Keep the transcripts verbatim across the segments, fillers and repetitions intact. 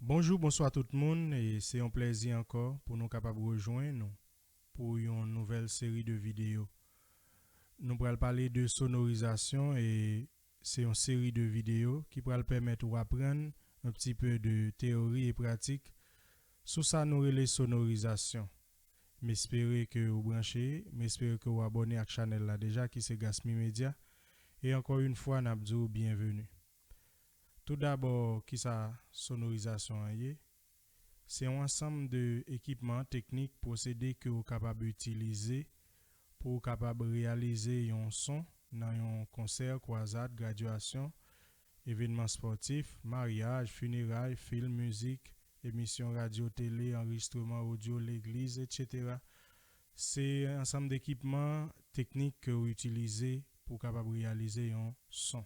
Bonjou, bonswa tout moun, e se yon plèzi ankò pou nou kapab rejwenn nou pou yon nouvèl seri de videyo. Nou pral pale de sonorizasyon e se yon seri de videyo ki pral pèmèt ou aprann un petit peu de théorie et pratique sou sa nou rele sonorizasyon. M espere ke ou branche, m espere ke ou abòne ak chanèl la deja ki se Gasmi Media. E ankò yon fwa, n ap di w byenveni. Toudabò, kisa sonorizasyon an ye? Se yon ansanm de ekipman teknik, pwosede ke ou kapab itilize pou ou kapab reyalize yon son nan yon konsè, kwazad, gradyasyon, evènman spòtif, maryaj, fineray, fim, mizik, emisyon radyo, tele, anrejistreman odyo, legliz, etsetera. Se ansanm de ekipman teknik ke ou itilize pou ou kapab reyalize yon son.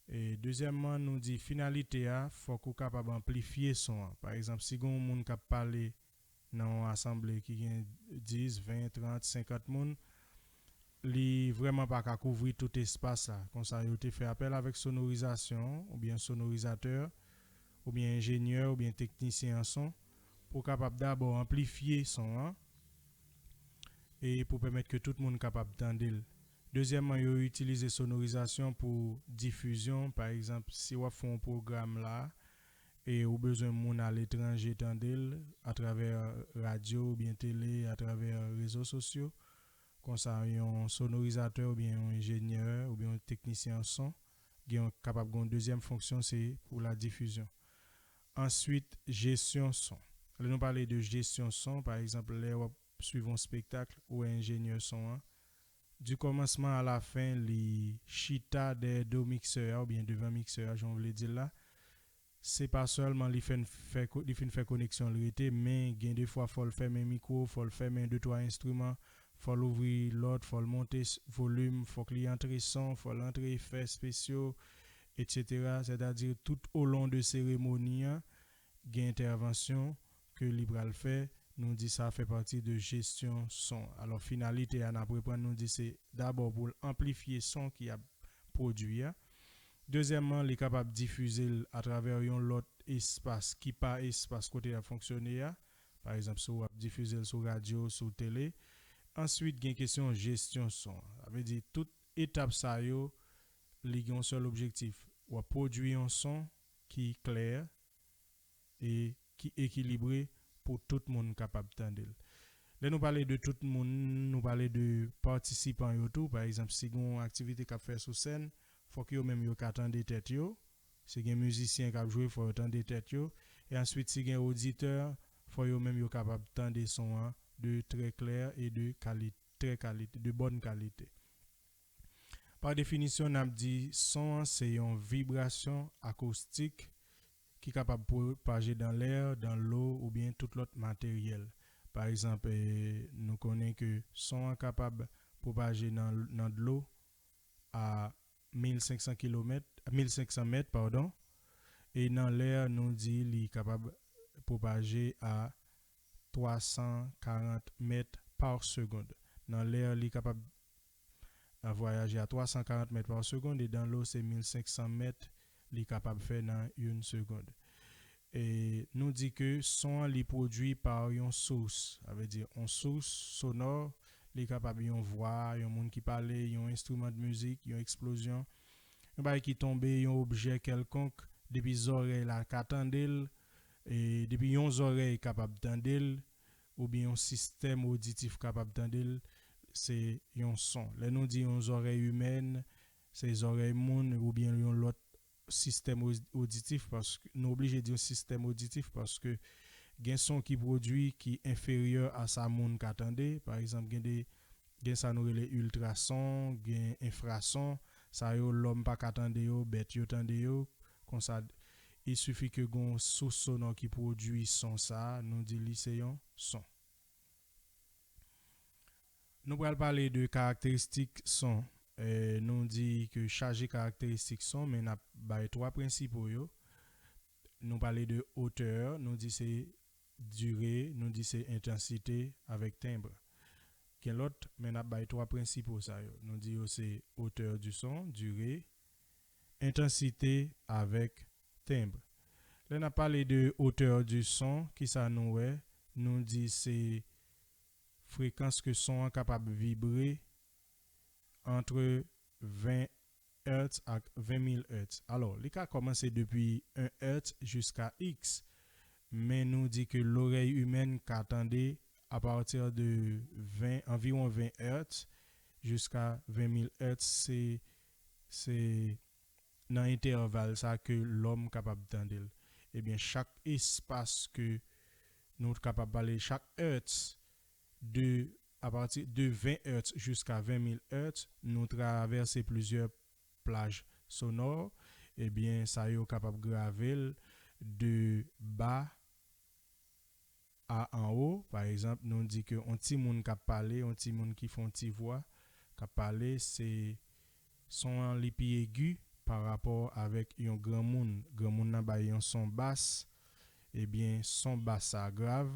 E dezyèmman, nou di finalite a, fòk ou kapab anplifye son an. Pa egzanp, si gen yon moun k ap pale nan yon asanble ki gen dis, ven, trant, senkant moun, li vrèman pa ka kouvri tout espas la. Konsa, yo te fè apèl avèk sonorizasyon, oubyen sonorizatè, oubyen enjenyè, oubyen teknisyen an son, pou kapab dabò anplifye son an, e pou pèmèt ke tout moun kapab tande l. Dezyèmman, yo itilize sonorizasyon pou difizyon. Pa egzanp, si w ap fè yon pwogram la, e ou bezwen moun aletranje tande l atravè radyo oubyen tele, atravè rezo sosyo, konsa yon sonorizatè oubyen yon enjenyè oubyen yon teknisyen an son gen yon, kapab gen yon dezyèm fonksyon, se pou la difizyon. Answit, jesyon son. Lè nou pale de jesyon son, pa egzanp, lè w ap swiv yon spektak, ou wè enjenyè son an, du kòmansman a la fen, li chita dèyè do miksè a oubyen devan miksè a, jan w vle di l la. Se pa sèlman li fè, fè, li fin fè koneksyon l rete, men gen de fwa fò l fèmen mikwo, fò l fèmen de twa enstriman, fò l ouvri lòt, fò l monte s-, volim, fòk li antre son, fò l antre efè espesyo, etsetera. Sètadi, tout olon de seremoni an, gen entèvansyon ke li pral fè, nou di sa fè pati de jesyon son. Alò, finalite a, n ap reprann, nou di se dabò pou l anplifye son ki ap pwodui a. Dezyèmman, li kapab difize l atravè yon lòt espas ki pa espas kote l ap fonksyone a. Pa egzanp, si w ap difize l sou radyo, sou tele. Answit, gen kesyon jesyon son. Sa vle di, tout etap sa yo, li gen yon sèl objektif. W ap pwodui yon son ki klè e ki ekilibre pou tout moun kapab tande l. Lè nou pale de tout moun, nou pale de patisipan yo tou. Pa egzanp, si gen yon aktivite k ap fè sou sèn, fòk yo menm yo ka tande tèt yo. Si gen mizisyen k ap jwe, fò yo tande tèt yo. E answit, si gen oditè, fò yo menm yo kapab tande son an de trè klè e de kali-, trè kalite, de bòn kalite. Pa definisyon, n ap di son an se yon vibrasyon akostik ki kapab pwopaje dan lè, dan dlo oubyen tout lòt materyèl. Pa egzanp, e, nou konnen ke son an kapab pwopaje nan, nan dlo a mil senk san kilomèt, mil senk san mèt, padon, e nan lè, nou di li kapab pwopaje a twa san karant mèt pa segonn. Nan lè, li kapab a vwayaje a twa san karant mèt pa segonn e dan dlo se mil senk san mèt li kapab fè nan yon segonn. E nou di ke son an li pwodui pa yon sous, sa vle di yon sous sonò, li kapab yon vwa, yon moun ki pale, yon enstriman de mizik, yon eksplozyon, yon bagay ki tonbe, yon objè kèlkonk, depi zòrèy la ka tande l, e depi yon zòrèy kapab tande l, oubyen yon sistèm oditif kapab tande l, se yon son. Lè nou di yon zòrèy imèn, se zòrèy moun oubyen yon lòt sistèm o-, oditif, paske nou oblije di yon sistèm oditif paske gen son ki pwodui ki enferyè a sa moun ka tande. Pa egzanp, gen de, gen sa nou rele iltrason, gen enfrason. Sa yo, lòm pa ka tande yo, bèt yo tande yo. Konsa, il sifi ke gon sous sonò ki pwodui son sa, nou di li se yon son. Nou pral pale de karakteristik son. E, nou di ke chaje karakteristik son, men n ap bay twa prensipo yo. Nou pale de otè, nou di se dire, nou di se entansite avèk tenbre. Gen lòt, men n ap bay twa prensipo sa yo. Nou di yo se otè di son, dire, entansite avèk tenbre. Lè n ap pale de hauteur du son, kisa nou wè? Nou di se frekans ke son an kapab vibre entre ven hertz ak ven mil hertz. Alò, li ka kòmanse depi en hertz jiska X, men nou di ke lorèy imèn ka tande apati de ven, anviwon ven hertz jiska ven mil hertz, se, se nan entèval sa ke lòm kapab tande l. Ebyen, chak espas ke nou kapab pale, chak hertz de, apati de ven hertz jiska ven mil hertz, nou travèse plizyè plaj sonò, ebyen, sa yo kapab grave l de ba a anwo. Pa egzanp, nou di ke yon timoun k ap pale, yon timoun ki fè yon ti vwa, k ap pale, se son an li pi egi pa rapò avèk yon granmoun. Granmoun nan bay yon son bas, ebyen, son bas sa grav,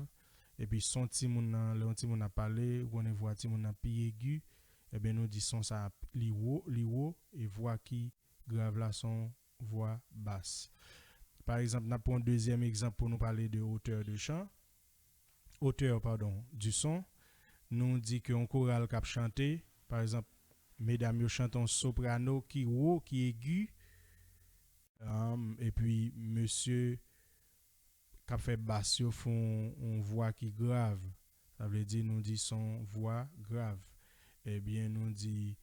epi son timoun nan, lè yon timoun ap pale, ou konnen vwa timoun nan pi egi, ebyen, nou di son sa li wo, li wo, e vwa ki grav la se yon vwa bas. Pa egzanp, n ap pran yon dezyèm egzanp pou nou pale de hauteur de chant, hauteur, pardon, du son. Nou di ke yon koral k ap chante, pa egzanp, medam yo chante yon soprano ki wo, ki egi, um, epi mesye k ap fè bas yo fè yon, yon vwa ki grav. Sa vle di nou di se yon vwa grav. Ebyen, nou di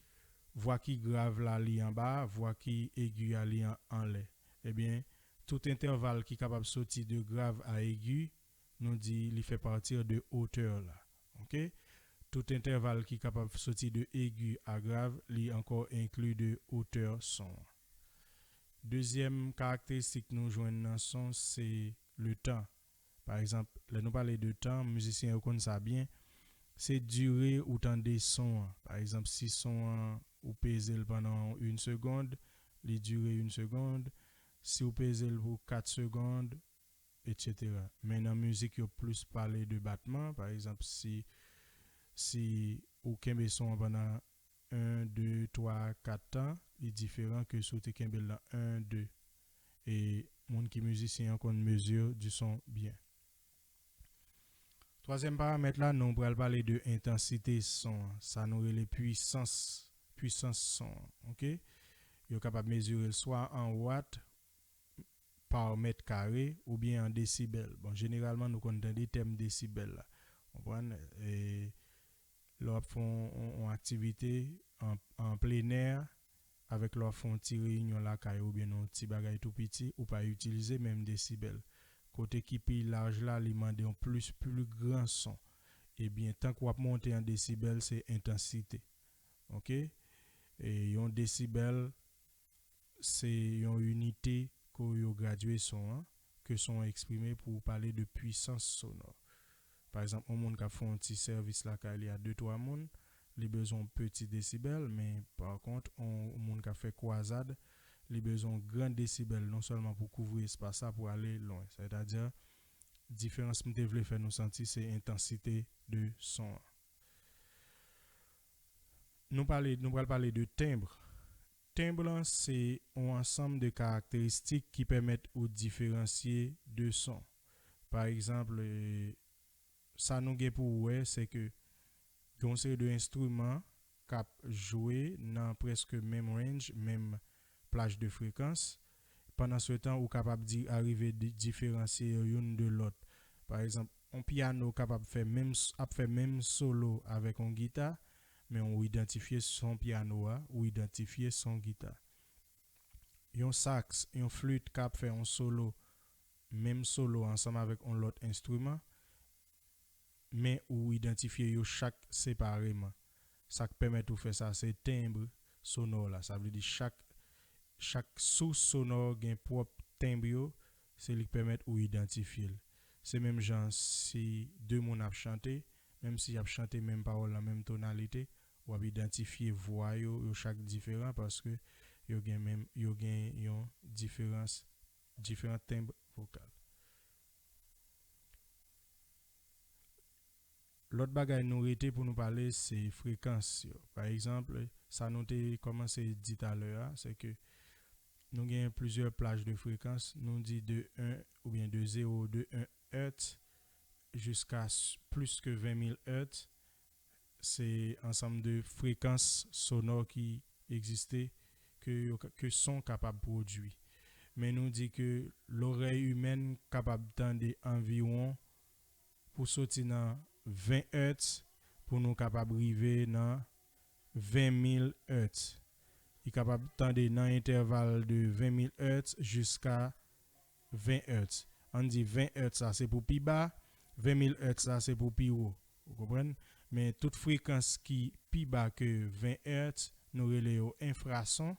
vwa ki grav la li anba, vwa ki egi a li an, anlè. Ebyen, tout entèval ki kapab soti de grav a egi, nou di li fè pati de hauteur la. Oke? Tout entèval ki kapab soti de egi a grav, li ankò enkli de hauteur son an. Dezyèm karakteristik nou jwenn nan son, se le tan. Pa egzanp, lè nou pale de tan, mizisyen yo konn sa byen, se dire ou tande son an. Pa egzanp, si son an ou peze l pandan yon segonn, li dire yon segonn. Si ou peze l pou kat segonn, etsetera. Men nan mizik, yo plis pale de batman. Pa egzanp, si, si ou kenbe son an pandan en, de, twa, kat tan, li diferan ke si w te kenbe l nan en, de. E moun ki mizisyen an konn mezi di son byen. Twazyèm paramèt la, nou pral pale de entansite son an, sa nou rele pwisans, pwisans son an, oke? Yo kapab mezire l swa an watt pa mèt kare oubyen an desibèl. Bon, jeneralman, nou konn tande tèm desibèl la. Konprann? E lè w ap fè yon, yon, yon aktivite an, an plenè, avèk lè w ap fè yon ti reyinyon lakay ou oubyen nan yon ti bagay tou piti, ou pa itilize menm desibèl. Kote ki pi laj la, li mande yon plis, pli gran son. Ebyen, tank w ap monte an desibèl, se entansite. Oke? E yon desibèl, se yon inite ke yo gradye son an, ke son an eksprime pou pale de pwisans sonò. Pa egzanp, yon moun k ap fè yon ti sèvis lakay li a de twa moun, li bezwen yon peti desibèl, men pa kont, yon moun k ap fè kwazad, li bezwen yon gran desibèl, non sèlman pou kouvri espas la, pou ale lwen. Sètadi, diferans m te vle fè nou santi, se entansite de son an. Nou pale, nou pral pale de tenb. Tenb lan se yon ansanm de karakteristik ki pèmèt ou diferansye de son. Pa egzanp, e, sa nou gen pou wè, se ke gen yon seri de enstriman k ap jwe nan prèske menm range, menm plaj de frekans. Pandan se tan, ou kapab di, arive di, diferansye yo youn de lòt. Pa egzanp, yon pyano kapab fè menm s-, ap fè menm solo avèk yon gita, men ou idantifye son pyano a, ou idantifye son gita. Yon saks, yon flit ka ap fè yon solo, menm solo ansanm avèk yon lòt enstriman, men ou idantifye yo chak separeman. Sa k pèmèt ou fè sa, se tenb sonò la. Sa vle di chak, chak sous sonò gen pwòp tenb yo, se li k pèmèt ou idantifye l. Se menm jan si de moun ap chante, menm si y ap chante menm pawòl nan menm tonalite, w ap idantifye vwa yo, yo chak diferan paske yo gen menm, yo gen yon diferans, diferan tenb vokal. Lòt bagay nou rete pou nou pale, se frekans yo. Pa egzanp, sa nou te kòmanse di talè a, se ke Nou gen plizyè plaj de frekans. Nou di de en oubyen de zewo, de en hertz jiska s- plis ke ven mil hertz. Se ansanm de frekans sonò ki egziste ke, yo, ke son kapab pwodui. Men nou di ke lorèy imèn kapab tande anviwon pou soti nan ven hertz pou nou kapab rive nan ven mil hertz. Li kapab tande nan entèval de ven mil hertz jiska ven hertz. Ann di ven hertz la se pou pi ba, ven mil hertz la se pou pi wo. Ou konprann? Men tout frekans ki pi ba ke ven hertz, nou rele yo enfrason.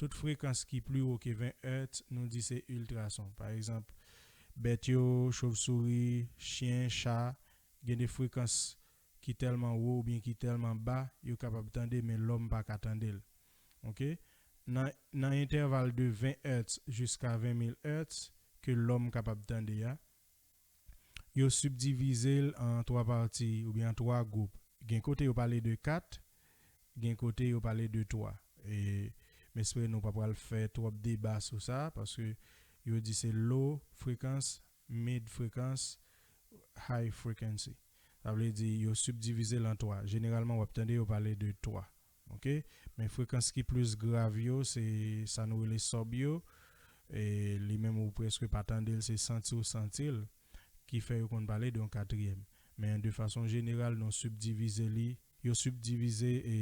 Tout frekans ki pli wo ke ven hertz, nou di se iltrason. Pa egzanp, bèt yo, chovsouri, chyen, cha, gen de frekans ki tèlman wo oubyen ki tèlman ba, yo kapab tande, men lòm pa ka tande l. Oke? Nan, nan entèval de ven hertz jiska ven mil hertz ke lòm kapab tande a, yo sibdivize l an twa pati oubyen an twa gwoup. Gen kote yo pale de kat, gen kote yo pale de twa. E m espere nou pa pral fè twòp deba sou sa, paske yo di se low frekans, mid frekans, high frequency. Sa vle di yo sibdivize l an twa. Jeneralman, w ap tande yo pale de twa. Oke? Men frekans ki plis grav yo, se sa nou rele sub yo. E li menm ou prèske pa tande l, se santi w santi l, ki fè yo konn pale de yon katriyèm. Men de fason jeneral, nou sibdivize li, yo sibdivize e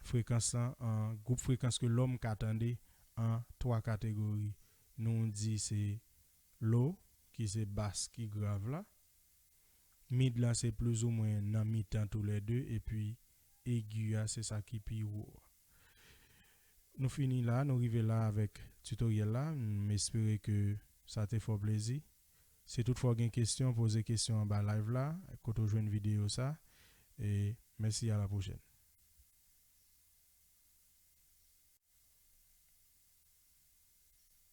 frekans lan an gwoup frekans ke lòm ka tande an twa kategori. Nou di se low, ki se bas ki grav la. Mid la se plizoumwen nan mitan toulède, epi egi a se sa ki pi wo a. Nou fini la, nou rive la avèk tutoriel la. M espere ke sa te fè w plezi. Si toutfwa w gen kesyon, poze kesyon anba live la, kote w jwenn videyo sa. E mèsi, a la pwochèn.